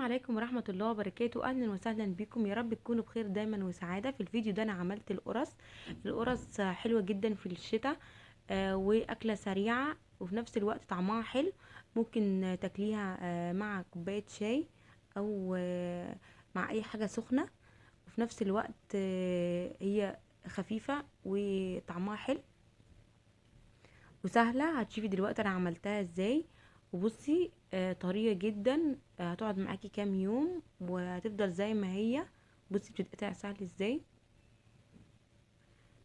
عليكم ورحمة الله وبركاته. أهلا وسهلا بكم، يا رب تكونوا بخير دايما وسعادة. في الفيديو ده أنا عملت القرص. القرص حلوة جدا في الشتاء، وأكلة سريعة وفي نفس الوقت طعمها حلو. ممكن تاكليها مع كوباية شاي أو مع أي حاجة سخنة، وفي نفس الوقت هي خفيفة وطعمها حلو وسهلة. هتشوفي دلوقتي أنا عملتها ازاي. وبصي، طرية جدا، هتقعد معاكي كام يوم وهتفضل زي ما هي. بصي بتتقطع سهل ازاي،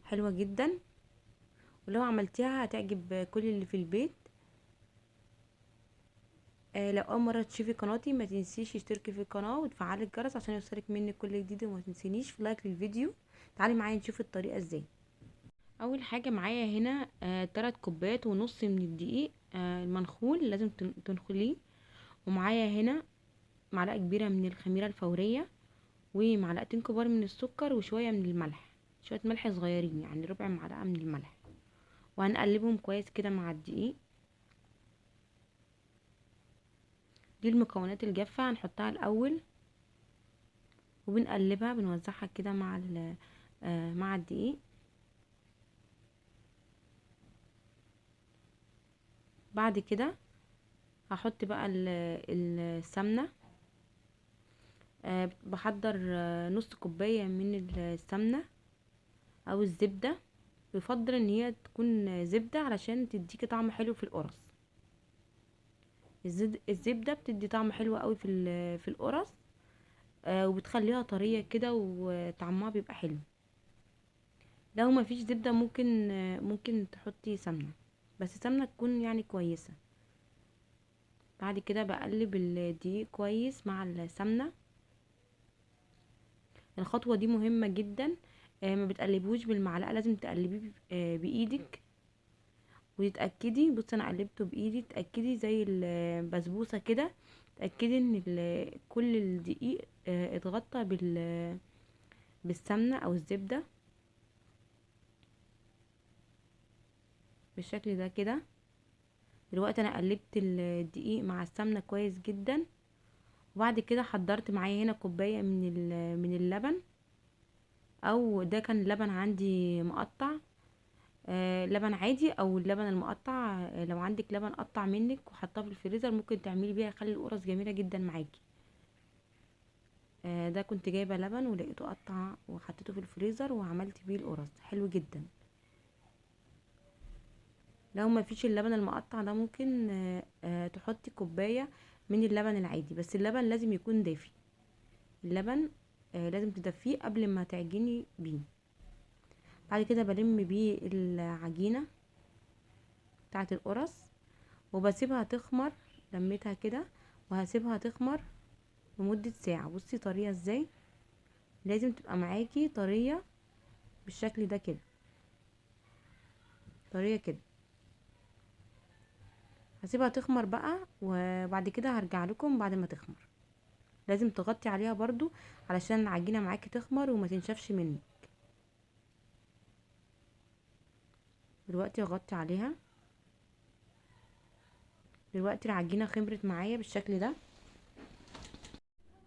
حلوة جدا، ولو عملتيها هتعجب كل اللي في البيت. لو اول مرة تشوفي قناتي ما تنسيش تشتركي في القناة وتفعلي الجرس عشان يوصلك مني كل جديد، وما تنسينيش في لايك للفيديو. تعالي معايا نشوف الطريقة ازاي. اول حاجة معايا هنا 3 كوبايات ونص من الدقيق، المنخول لازم تنخليه. ومعايا هنا معلقة كبيرة من الخميرة الفورية، ومعلقتين كبار من السكر، وشوية من الملح، شوية ملح صغيرين يعني ربع معلقة من الملح. وهنقلبهم كويس كده مع الدقيق. دي المكونات الجافة هنحطها الأول، وبنقلبها بنوزعها كده مع الدقيق. بعد كده هحط بقى السمنة. بحضر نص كوباية من السمنة أو الزبدة. يفضل إن هي تكون زبدة علشان تديكي طعم حلو في القرص. الزبدة بتدي طعم حلو قوي في القرص، وبتخليها طرية كده وطعمها بيبقى حلو. لو ما فيش زبدة ممكن تحطي سمنة، بس سمنة تكون كويسة. بعد كده بقلب الدقيق كويس مع السمنة. الخطوة دي مهمة جدا، ما بتقلبوش بالمعلقة، لازم تقلبيه بإيدك وتتأكدي. بصي انا قلبته بإيدي، تأكدي زي البسبوسة كده، تأكدي ان كل الدقيق اتغطى بالسمنة او الزبدة بالشكل ده كده. دلوقتي انا قلبت الدقيق مع السمنة كويس جدا. وبعد كده حضرت معايا هنا كوباية من اللبن، او ده كان لبن عندي مقطع، لبن عادي او اللبن المقطع. لو عندك لبن قطع منك وحطاه في الفريزر ممكن تعملي بيها، خلي القرص جميلة جدا معاكي. ده كنت جايبة لبن ولقيته قطع وحطيته في الفريزر وعملت بيه القرص، حلو جدا. لو ما فيش اللبن المقطع ده ممكن تحطي كوباية من اللبن العادي، بس اللبن لازم يكون دافي. اللبن لازم تدفيه قبل ما تعجني بيه. بعد كده بلم بيه العجينة بتاعت القرص وبسيبها تخمر. لميتها كده وهسيبها تخمر لمدة ساعة. بصي طرية ازاي، لازم تبقى معاكي طرية بالشكل ده كده، طرية كده. هسيبها تخمر بقى، وبعد كده هرجع لكم بعد ما تخمر. لازم تغطي عليها برضو علشان العجينة معاكي تخمر وما تنشفش منك. دلوقتي هغطي عليها. دلوقتي العجينة خمرت معايا بالشكل ده.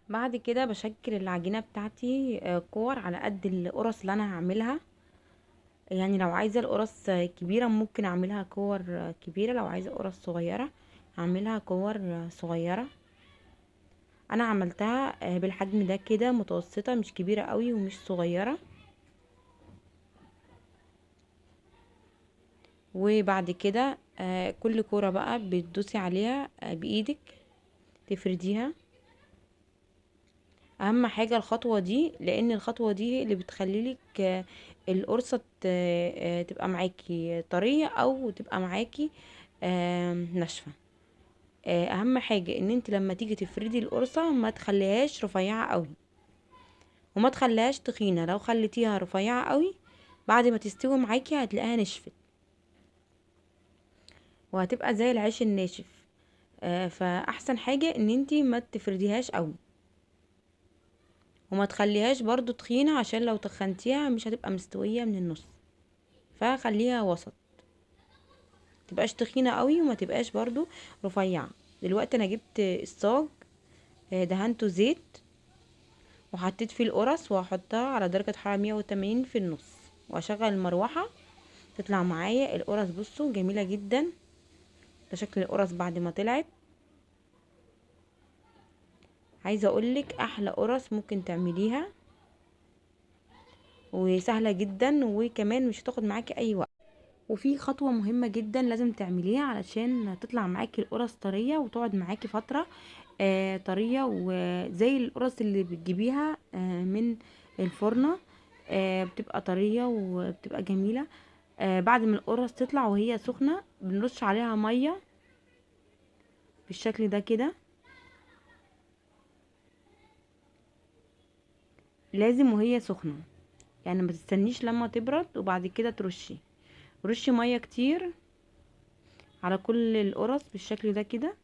بعد كده بشكل العجينة بتاعتي، كور على قد القرص اللي انا هعملها. لو عايزة القرص كبيرة ممكن اعملها كور كبيرة، لو عايزة قرص صغيرة هعملها كور صغيرة. انا عملتها بالحجم ده كده، متوسطة، مش كبيرة قوي ومش صغيرة. وبعد كده كل كورة بقى بتدوسي عليها بايدك تفرديها. اهم حاجة الخطوة دي، لان الخطوة دي اللي بتخليلك، القرصة تبقى معاكي طرية او تبقى معاكي، ناشفة. اهم حاجة ان انت لما تيجي تفردي القرصة ما تخليهاش رفيعة قوي وما تخليهاش تخينة. لو خليتيها رفيعة قوي بعد ما تستوي معاكي هتلاقيها نشفت وهتبقى زي العيش الناشف. فاحسن حاجة ان انت ما تفرديهاش قوي وما تخليهاش برضو تخينة، عشان لو تخنتيها مش هتبقى مستوية من النص. فخليها وسط، تبقاش تخينة قوي وما تبقاش برضو رفيعة. دلوقتي انا جبت الصاج، دهنته زيت وحطيت فيه القرص، وهحطها على درجة حرارة 180 في النص، واشغل المروحة تطلع معايا القرص. بصوا جميلة جدا، ده شكل القرص بعد ما طلعت. عايزة اقولك احلى قرص ممكن تعمليها، وسهلة جدا، وكمان مش هتاخد معاكي اي وقت. وفي خطوة مهمة جدا لازم تعمليها علشان تطلع معاكي القرص طرية وتقعد معاكي فترة طرية، وزي القرص اللي بتجيبيها من الفرنة، بتبقى طرية وبتبقى جميلة. بعد ما القرص تطلع وهي سخنة بنرش عليها مية بالشكل ده كده، لازم وهي سخنة، يعني ما تستنيش لما تبرد وبعد كده ترشي. رشي مية كتير على كل القرص بالشكل ده كده،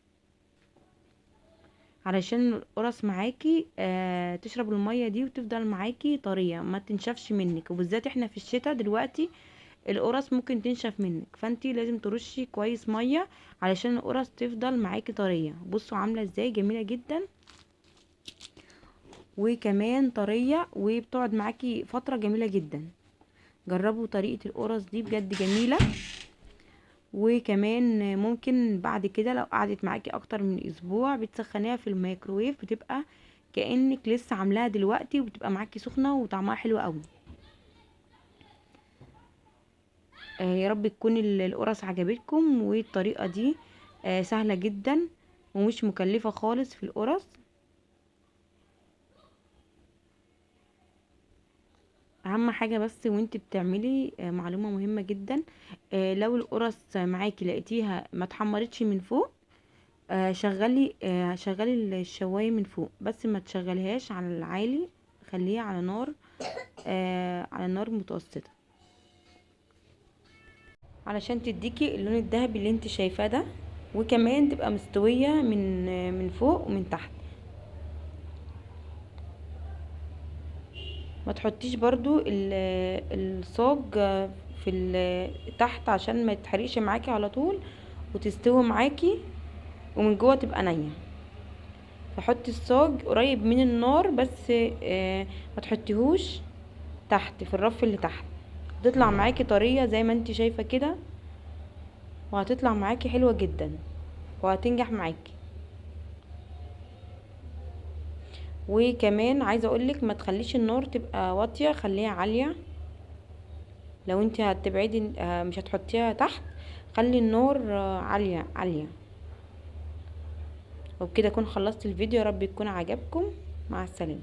علشان القرص معاكي تشرب المية دي وتفضل معاكي طرية ما تنشفش منك. وبالذات احنا في الشتاء دلوقتي القرص ممكن تنشف منك، فانتي لازم ترشي كويس مية علشان القرص تفضل معاكي طرية. بصوا عاملة ازاي، جميلة جدا وكمان طرية وبتقعد معاكي فترة جميلة جدا. جربوا طريقة القرص دي بجد جميلة. وكمان ممكن بعد كده لو قعدت معاكي اكتر من اسبوع بتسخنيها في الميكروويف، بتبقى كأنك لسه عاملاها دلوقتي، وبتبقى معاكي سخنة وطعمها حلو قوي. يا رب تكون القرص عجبتكم، والطريقة دي سهلة جدا ومش مكلفة خالص في القرص. اهم حاجة بس وانت بتعملي معلومة مهمة جدا، لو القرص معاكي لقيتيها ما اتحمرتش من فوق، شغلي الشواية من فوق، بس ما تشغليهاش على العالي، خليها على نار متوسطة علشان تديكي اللون الذهبي اللي انت شايفاه ده، وكمان تبقى مستوية من فوق ومن تحت. ما تحطيش برضو الصاج في تحت عشان ما يتحرقش معاكي على طول وتستوي معاكي ومن جوه تبقى نيه. فحطي الصاج قريب من النار بس، ما تحطيهوش تحت في الرف اللي تحت، هتطلع معاكي طرية زي ما انت شايفه كده، وهتطلع معاكي حلوة جدا وهتنجح معاكي. وكمان عايزه اقولك ما تخليش النار تبقى واطية، خليها عالية. لو انت هتبعدي، مش هتحطيها تحت، خلي النار عالية عالية. وبكده اكون خلصت الفيديو، يا رب يكون عجبكم. مع السلامة.